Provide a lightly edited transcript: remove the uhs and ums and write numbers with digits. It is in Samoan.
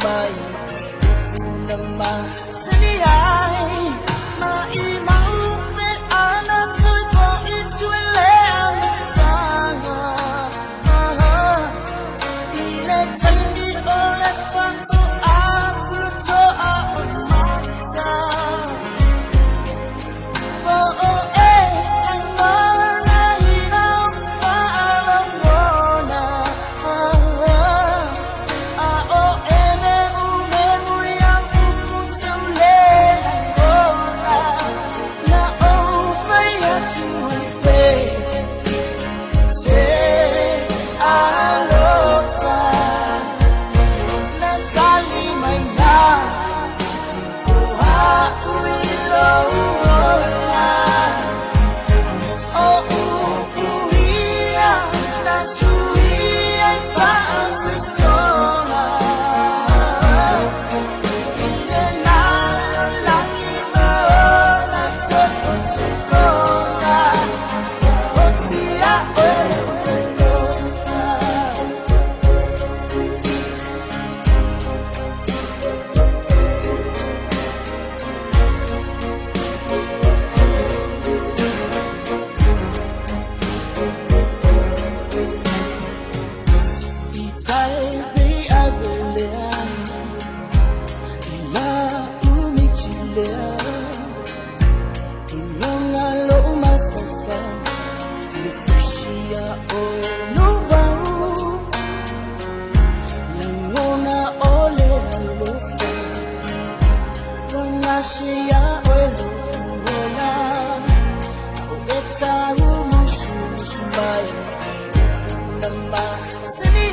mai na masani ai ma i mau pe ana tui po i tui le tanga i le tangi o le pato a puto a o mata po o e angona i lau whaalongona a o e me u me muri au upu tau le angona na o whai atu i pe te alofa na tali mai na o ha'u i lou ola o upu ia na sui ai fa'asosoga i le lalolagi ma ona tofotofoga taotia oe lou alofa. I tai avelea i la umitilea Tulonga lou mafaufau Fiafusia oe luvau Lagona o le alofa Ua oe lou ola O e taumusumusu mai Na masani